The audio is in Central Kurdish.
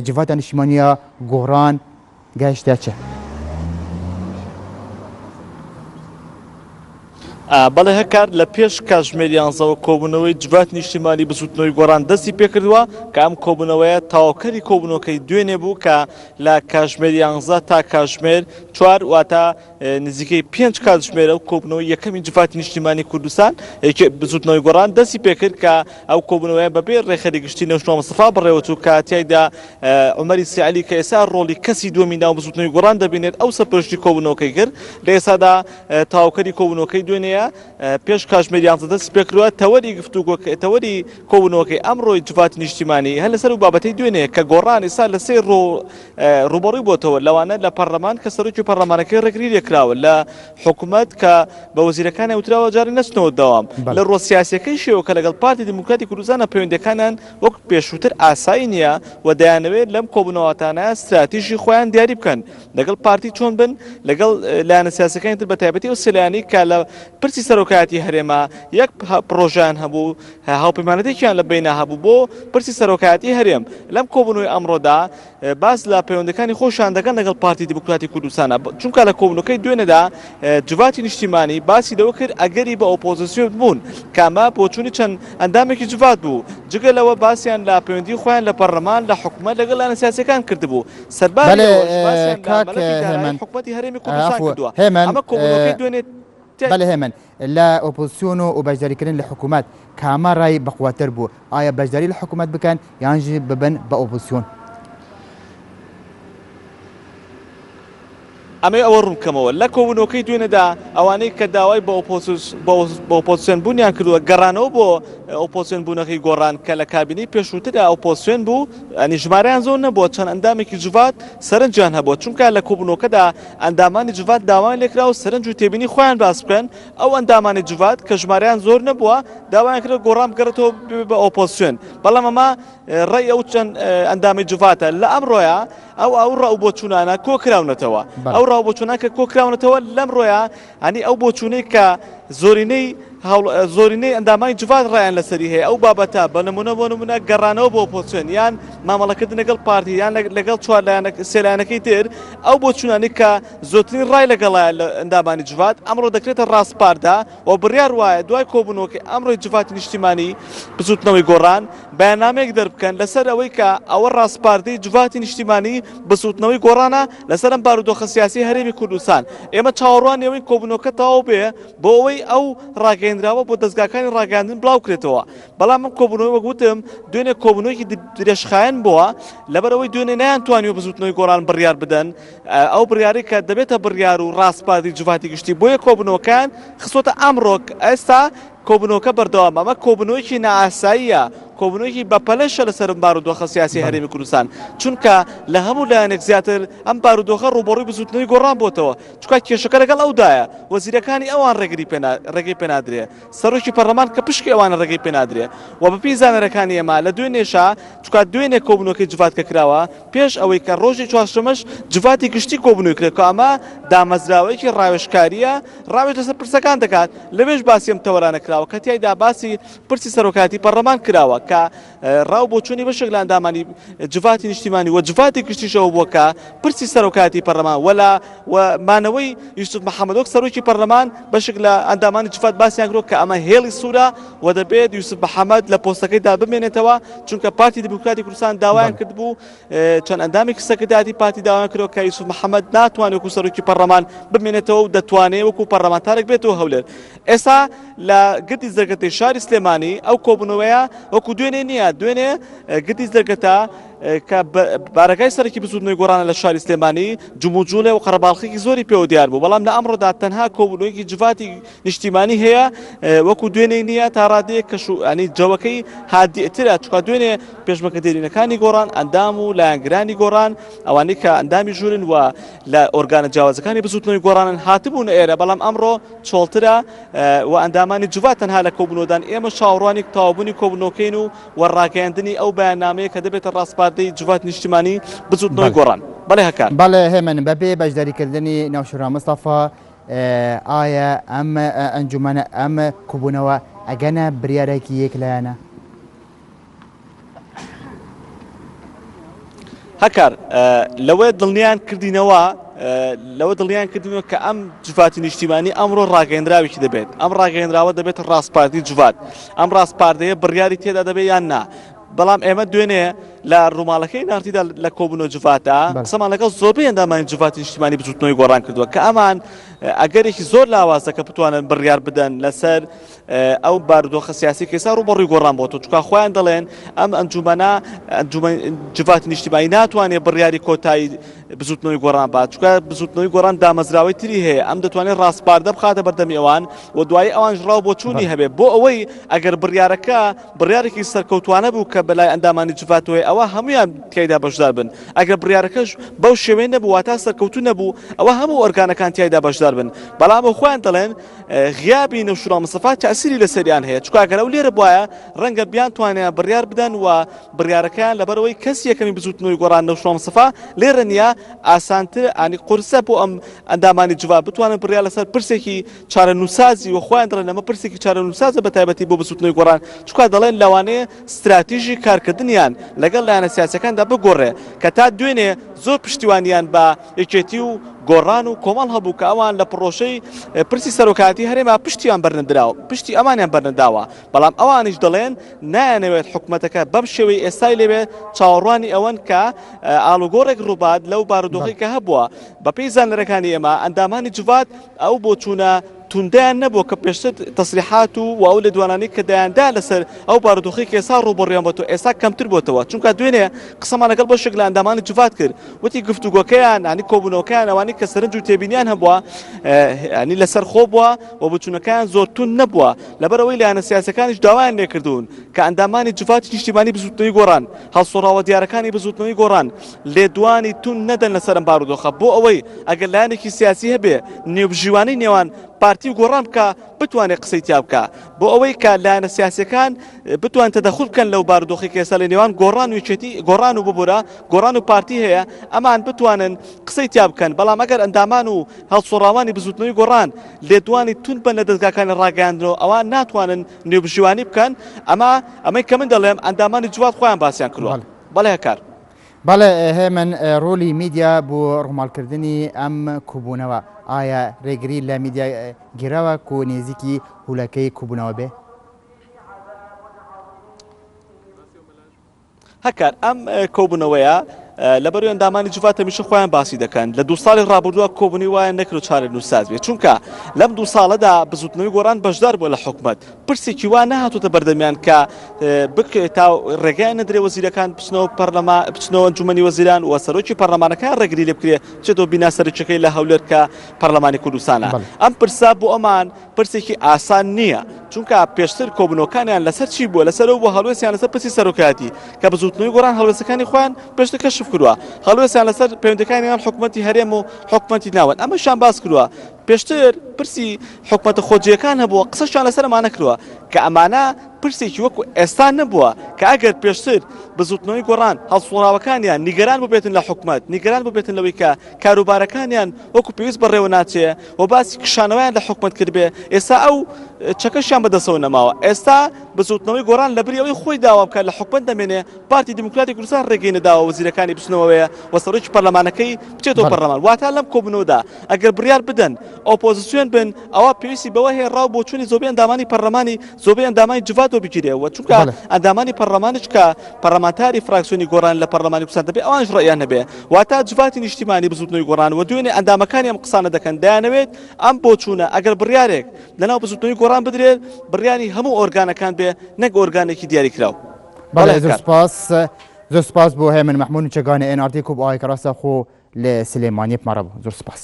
جڤاتا نیشتیمانیا گۆڕان گەیشتە چ؟ بەڵێ هەکار لە پێش کاتژمێر یانزەوە کۆبوونەوەی جڤات نیشتیمانی بزوتنەوەی گۆڕان دەستی پێکردووە کە ئەم کۆبوونەوەیە تەواوکەری کۆبوونەوەکەی دوێنێ بوو کە لە کاتژمێر یانزە تا کاتژمێر چوار واتە نزیکەی پێنج کاتژمێرە و کۆبوونەوەی یەکەمی جڤاتی نیشتیمانی کوردستان بزوتنەوەی گۆڕان دەستی پێکرد کە ئەو کۆبوونەوەیە بەبێ ڕێکخەری گشتی نەوشیروان مستەفا بەڕێوەچوو کە تیایدا عومەری سیعلی کە ئێستا ڕۆڵی کەسی دووەمی ناو بزوتنەوەی گۆڕان دەبینێت ئەو سەرپەرشتی کۆبوونەوەکەی کرد لە ئێستادا تەواوکەری کۆبوونەوەکەی دوێنێیە پێش کاتژمێر یانزە دەستی پێکردووە تەوەری گفتوگۆکە تەوەری کۆبوونەوەکەی ئەمڕۆی جڤاتی نیشتیمانی هەر لەسەر و بابەتەی دوێنێ کە گۆڕان ئێستا لە سێ ڕۆ ڕووبەڕووی بۆتەوە لەوانە لە پەرلەمان کە سەرۆکی پەرلەمانەکەی ڕێگری لێکراوە لە حکومەت کە بە وەزیرەکانی وتراوە جارێ نەچنەوە دەوام لە ڕووە سیاسیەکەیشیەوە کە لەگەڵ پارتی دیموکراتی کوردستانە پەیوەندیەکانیان وەک پێشووتر ئاسایی نییە و دەیانەوێت لەم کۆبوونەوەتانە ستراتیژی خۆیان دیاری بکەن لەگەڵ پارتی چۆن بن لەگەڵ لایەنە سیاسەکانی تر بە تایبەتی ئەو سێ لایەنەی کە لە پرسی سەرۆکایەتی هەرێمە یەک پڕۆژەیان هەبوو هاوپەیمانەتێکیان لە بەینا هەبوو بۆ پرسی سەرۆکایەتی هەرێم لەم کۆبوونەوەی ئەمڕۆدا باس لە پەیوەندەکانی خۆشیان دەکەن لەگەڵ پارتی دیموکراتی کوردستانە چونکە لە کۆبوونەکەی دوێنێدا جڤاتی نیشتیمانی باسی لەوە کرد ئەگەری بە ئۆپۆزیسیۆن بوون کە ئەمە بۆچوونی چەند ئەندامێکی جڤات بوو جگە لەوە باسیان لە پەیوەندی خۆیان لە پەرلەمان لە حکومەت لەگەڵ لایەنە سیاسیەکان کردبوو سەرباری بەلێ ئەوەش باسیان لە کاک مەلەفی دارایی هێمن حکومەتی هەرێمی کوردستان عەفو کردووە هێمن ئەمە کۆبوونەوەکەی دوێنێ بەلێ هێمن لە ئۆپۆزسیۆن و بەشداریکردن لە حکوومەت کامە ڕای بەقوەتر بوو ئایا بەشداری لە حکوومەت بکەن یانژی ببن بە ئۆپۆزسیۆن؟ ئەمەوێ ئەوە ڕوون بکەمەوە، لە کۆبوونەوەکەی دوێنێدا ئەوانەی کە داوای بە ئۆپۆزسیۆن بوونیان کردووە، گەڕانەوە بۆ ئۆپۆزسیۆن بوونەکەی گۆڕان کە لە کابینەی پێشووتردا ئۆپۆزسیۆن بوو، یانی ژمارەیان زۆر نەبووە، چەند ئەندامێکی جڤات سەرنجیان هەبووە، چونکە لە کۆبوونەوەکەدا ئەندامانی جڤات داوایان لێکرا و سەرنج و تێبینی خۆیان باس بکەن، ئەو ئەندامانی جڤات کە ژمارەیان زۆر نەبووە داوایان کرد گۆڕان بگەڕێتەوە ببێ بە ئۆپۆزسیۆن، بەڵام ئەمە ڕای ئەو چەند ئەندامی جڤاتە لە ئەمڕۆیا ئەو ئەو ڕا و بۆچوونانە کۆکراونەتەوە ئەو ڕا و بۆچوونان کە کۆکراونەتەوە لەمڕۆیا هەنی ئەو بۆچوونەی کە زۆرینەی زۆرینەی ئەندامانی جڤات ڕایان لەسەری هەیە ئەو بابەتە بە نمونە بۆ نمونە گەڕانەوە بۆ ئۆپۆزسیۆن یان مامەڵەکردن لەگەڵ پارتی یان لەگەڵ چوار لایەنە سێ لایەنەکەی تر ئەو بۆچوونانەی کە زۆرترین ڕای لەگەڵە لە ئەندامانی جڤات ئەمڕۆ دەکرێتە ڕاسپاردە و بڕیار وایە دوای کۆبوونەوەکەی ئەمڕۆی جڤاتی نیشتیمانی بزوتنەوەی گۆڕان بەیاننامەیەک دەربکەن لەسەر ئەوەی کە ئەوە ڕاسپاردەی جڤاتی نیشتیمانی بزوتنەوەی گۆڕانە لەسەر ئەم بارودۆخە سیاسی هەرێمی کوردستان. ئێمە چاوەڕوانی ئەوەین کۆبوونەوەکە تەواو بێ بۆ ئەوەی ئەو ڕاگەیەنراوە بۆ دەزگاکانی ڕاگەیاندن بڵاوکرێتەوە. بەڵام ئەم کۆبوونەوەی وەک وتم دوێنێ کۆبوونەوەیەکی درێژخایەن بووە لەبەرئەوەی دوێنێ نەیانتوانیوە بزوتنەوەی گۆڕان بڕیار بدەن ئەو بڕیارەی کە دەبێتە بڕیار و ڕاسپاردەی جڤاتی گشتی بۆیە کۆبوونەوەکەیان خستۆتە ئەمڕۆ ئێستا کۆبوونەوەکە بەردەوامە ئەمە کۆبوونەوەیەکی نائاساییە کۆبوونەوەیەکی بەپەلەشە لەسەر ئەم بارودۆخە سیاسی هەرێمی کوردستان چونکە لە هەموو لایەنێک زیاتر ئەم بارودۆخە ڕووبەڕووی بزووتنەوەی گۆڕان بۆتەوە چونکە کێشەکە لەگەڵ ئەودایە وەزیرەکانی ئەوان ڕێگری پێ ڕێگەی پێنادرێ سەرۆکی پەرلەمان کە پشکی ئەوانە ڕێگەی پێنادرێ و بەپێی زانەرەکانی ئێمە لە دوێنێشا چونکە دوێنێ کۆبوونەوەکەی جڤات کە کراوە پێش ئەوەی کە ڕۆژی چوارشەمەش جڤاتی گشتی کۆبوونەوەی کرێت کە ئەمە دامەزراوەیەکی ڕاوێژکارییە ڕاوێژ لەسەر پرسەکان دەکات لەوێش باسی ئەم تەوەرانە کراوە کە تیایدا باسی پرسی سەرۆکایەتی پەرلەمان کراوە کە ڕا و بۆچوونی بەشێک لە ئەندامانی جڤاتی نیشتیمانی و جڤاتی گشتیش ئەوە بووە کە پرسی سەرۆکایەتی پەرلەمان وەلا و مانەوەی یوسف محەممەد وەک سەرۆکی پەرلەمان بەشێک لە ئەندامانی جڤات باسیان کردووە کە ئەمە هێڵی سوورە و دەبێت یوسف محەممەد لە پۆستەکەیدا بمێنێتەوە چونکە پارتی دیموکراتی کوردستان داوایان کردبوو چەند ئەندامێکی سەرکردایەتی پارتی داوایان کردووە کە یوسف محەممەد ناتوانێت وەکو سەرۆکی پەرلەمان بمێنێتەوە و دەتوانێت وەکو پەرلەمانتارێک بێتەوە هەولێر. ئێستا لە گردی زەرگەتەی شاری سلێمانی ئەو کۆبوونەوەیە وەکو دوێنێ نییە، دوێنێ گردی زەرگەتە کە بارەگای سەرەکی بزووتنەوەی گۆڕانە لە شاری سلێمانی جموجوڵێ و قەرەباڵخێکی زۆری پێوە دیار بوو، بەڵام لە ئەمڕۆدا تەنها کۆبوونەوەیەکی جڤاتی نیشتیمانی هەیە وەکو دوێنێ نییە تا ڕادەیەک کەش و ئەنی جەوەکەی هادیترە چکا دوێنێ پێشمەکە دێرینەکانی گۆڕان ئەندام و لایەنگرانی گۆڕان ئەوانەی کە ئەندامی ژوورن و لە ئۆرگانە جیاوازەکانی بزوتنەوەی گۆڕانن هاتبوون ئێرە بەڵام ئەمڕۆ چۆڵترە و ئەندامانی جڤات تەنها لە کۆبوونەوەدان ئێمە چاوەڕوانی تەواوبوونی کۆبوونەوەکەین و و ڕاگەیاندنی ئەو بەیاننامەیە کە دەبێتە ڕاسپاردەی جڤات نیشتیمانی بزوتنەوەی گۆڕان بەڵێ هەکار. بەڵێ هێمن بەبێ بەشداریکردنی نەوشیروان مستەفا ئایا ئەم ئەنجومەنە ئەم کوبوونەوە ئەگەنە بریارێکی یەک لایەنە؟ هەکار، لەوە دڵنیان کردینەوە لەوە دڵنیان کردینەوە کە ئەم جڤاتی نیشتیمانی ئەمڕۆ ڕاگەیەندراوێکی دەبێت، ئەم ڕاگەیەندراوە دەبێت ڕاسپاردی جڤات، ئەم ڕاسپاردەیە بڕیاری تێدا دەبێت یان نا، بەڵام ئێمە دوێنێ لە ڕووماڵەکەی نارتیدا لە کۆبوونەوە جڤاتە قسەمان لەگەڵ زۆربەی ئەندامانی جڤاتی نیشتیمانی بزوتنەوەی گۆڕان کردووە کە ئەمان ئەگەرێکی زۆر لاوازە کە بتوانن بڕیار بدەن لەسەر ئەو بارودۆخە سیاسی کە ئێستا ڕووبەڕووی گۆڕان بۆتەوە، چونکە خۆیان دەڵێن ئەم ئەنجومەنە ئەنجومەن جڤاتی نیشتیمانی ناتوانێت بڕیاری کۆتایی بزوتنەوەی گۆڕان بات، چونکە بزوتنەوەی گۆڕان دامەزراوەی تری هەیە، ئەم دەتوانێت ڕاسپاردە بخاتە بەردەمی ئەوان و دوایی ئەوانش ڕاو بۆچوونی هەبێت بۆ ئەوەی ئەگەر بڕیارەکە بڕیارێکی سەرکەوتوانە بوو کە بەلای ئەندامانی جڤاتەوەی ئەوە هەمویان تیایدا بەشدار بن، ئەگەر بڕیارەکەش بەو شێوەیە نەبوو واتا سەرکەوتوو نەبوو ئەوە هەموو ئۆرگانەکان تیایدا بەشدار بن، بەڵام ئەو خۆیان دەڵێن غیابی نەوشیروان مستەفا تەئسیری لەسەریان هەیە، چونکە ئەگەر ئەو لێرە بوایە ڕەنگە بیانتوانیایە بڕیار بدەن و بڕیارەکەیان لەبەرئەوەی کەسی یەکەمی بزووتنەوەی گۆڕان نەوشیروان مستەفا لێرە نییە ئاسانتر یانی قورسە بۆ ئەم ئەندامانی جڤات بتوانن بڕیار لەسەر پرسێکی چارەنووسسازی و خۆیان دەڵێن ئەمە پرسێکی چارەنووسسازە بە تایبەتی بۆ بزووتنەوەی گۆڕان چونکە دەڵێن لەوانەیە ستراتیژی کارکردنیان لەگەڵ لایەنە سیاسیەکاندا بگۆڕێ کە تا دوێنێ زۆر پشتیوانیان بە یەکێتی و گۆڕان و کۆمەڵ هەبوو کە ئەوان لە پڕۆژەی پرسی سەرۆکایەتی هەرێما پشتیان بەرنەدراوە پشتی ئەمانیان بەرنەداوە بەڵام ئەوانیش دەڵێن نایانەوێت حکومەتەکە بەم شێوەی ئێستای لێبێ چاوەڕوانی ئەوەن کە ئاڵوگۆڕێک ڕووبات لەو بارودۆخی کە هەبووە بەپێی زانەرەکانی ئێمە ئەندامانی جڤات ئەو بۆچوونە توندەیان نەبووە کە پێشتر تەسریحات و و ئەو لێدوانانەی کە دەیاندا لەسەر ئەو بارودۆخەی کە ئێستا ڕووبەڕوویان بۆتەوە ئێستا کەمتر بۆتەوە چونکە دوێنێ قسەمان لەگەڵ بەشێک لە ئەندامانی جڤات کرد وتی گفتوگۆکەیان ینی کۆبوونەوەکەیان ئەوانەی کە سەرنج و تێبینیان هەبووە ینی لەسەر خۆ بووە و بچوونەکەیان زۆر توند نەبووە لەبەرئەوەی لایەنە سیاسەکانیش داوایان لێکردوون کە ئەندامانی جڤاتی نیشتیمانی بزووتنەوەی گۆڕان هەڵسوڕاوە دیارەکانی بزووتنەوەی گۆڕان لێدوانی توند نەدەن لەسەر ئەم بارودۆخە بۆ ئەوەی ئەگەر لایەنێکی سیاسی هەبێ نێوبژیوانی نێوان پارتی و گۆڕان بکا بتوانێت قسەی تیا بکا بۆ ئەوەی کە لایەنە سیاسیەکان بتوان تەدەخول بکەن لەو بارودۆخی کە ئێستا لە نێوان گۆڕان و یەکێتی گۆڕان و ببورە گۆڕان و پارتی هەیە ئەمان بتوانن قسەی تیا بکەن بەڵام ئەگەر ئەندامان و هەڵسوڕاوانی بزوتنەوەی گۆڕان لێدوانی توند بن لە دەزگاکانی ڕاگەیاندنەوە ئەوان ناتوانن نێوبژیوانی بکەن ئەمە ئەمەی کە من دەڵێم ئەندامانی جوات خۆیان باسیان کردووە بەڵێ هەکار. بەڵێ هێمن، ڕۆلی میدیا بۆ ڕووماڵکردنی ئەم کوبوونەوە، ئایا ڕێگری لە میدیا گیراوە کو نێزیکی هولەکەی کوبوونەوە بێ؟ هەکار، ئەم کۆبوونەوەیە لەبەرەی ئەندامانی جڤات هەمیشە خۆیان باسی دەکەن لە دوو ساڵی ڕابردووە کۆبوونەوەی وایان نەکرد چارەنووسساز بێت چونکە لەم دوو ساڵەدا بزوتنەوەی گۆڕان بەشدار بووە لە حکومەت پرسێکی وا نەهاتووتە بەردەمیان کە بکرێت تا ڕێگایان نەدرێ وەزیرەکان بچنەوە پەرلەما بچنەوە ئەنجومەنی وەزیران و سەرۆکی پەرلەمانەکان ڕێگری لێ بکرێ بچێتەوە بینا سەرەکیەکەی لە هەولێر کە پەرلەمانی کوردستانە ئەم پرسە بۆ ئەمان پرسێکی ئاسان نییە چونکە پێشتر کۆبوونەوەکانیان لەسەر چی بووە لەسەر ئەو بۆ هەڵوێستیان لەسەر پرسی سەرۆکایەتی کە بزووتنەوەی گۆڕان هەڵوێستەکانی خۆیان پێشتر کەشف کردووە هەڵوێستیان لەسەر پەیوەندەکانیان حکوومەتی هەرێم و حکوومەتی ناوەند ئەمەشیان باس کردووە پێشتر پرسی حکومەتە خۆجێیەکان هەبووە قسەشیان لەسەر ئەمانە کردووە کە ئەمانە پرسێکی وەکو ئێستا نەبووە کە ئەگەر پێشتر بزوتنەوەی گۆڕان هەڵسوڕاوەکانیان نیگەران ببێتن لە حکومەت نیگەران ببێتن لەوەی کە کاروبارەکانیان وەکو پێویست بەڕێوە ناچێ و باسی کشانەوەیان لە حکومەت کردبێ ئێستا ئەو چەکەشیان بەدەستەوە نەماوە ئێستا بزوتنەوەی گۆڕان لەبری ئەوەی خۆی داوا بکات لە حکومەت دەمێنێ پارتی دیموکراتی کوردستان ڕێگەی نەداوە وەزیرەکانی بچنەوەوەیە و سەرۆکی پەرلەمانەکەی بچێتەوە پەرلەمان واتە لەم کۆبوونەوەدا ئەگەر بڕیار بدەن ئۆپۆزسیۆن بن ئەوا پێویستی بەوە هەیە ڕاو بۆچوونی زۆربەی ئەندامانی پەرلەمانی زۆربەی ئەندامانی جڤات وەبگیرێ و چونکە ئەندامانی پەرلەمانیش کە پەرلەمانتاری فراکسیۆنی گۆڕان لە پەرلەمانی کوردستان دەبێ ئەوانیش ڕەئیان هەبێ واتە جڤاتی نیشتیمانی بزووتنەوەی گۆڕان و دوێنێ ئەندامەکانی ئەم قسانە دەکەن دەیانەوێت ئەم بۆچوونە ئەگەر بڕیارێک لەناو بزووتنەوەی گۆڕان بدرێت بڕیاری هەموو ئۆرگانەکان بێ نەک ئۆرگانێکی دیاریکراو. بەڵێ زۆر سپاس زۆر سپاس بۆ هێمن مەحموود نوچەگانی ئێن ئاڕ تی کوب ئای کە ڕاستەوخۆ لە سلێمانیە پمەڕە بوو زۆر سپاس.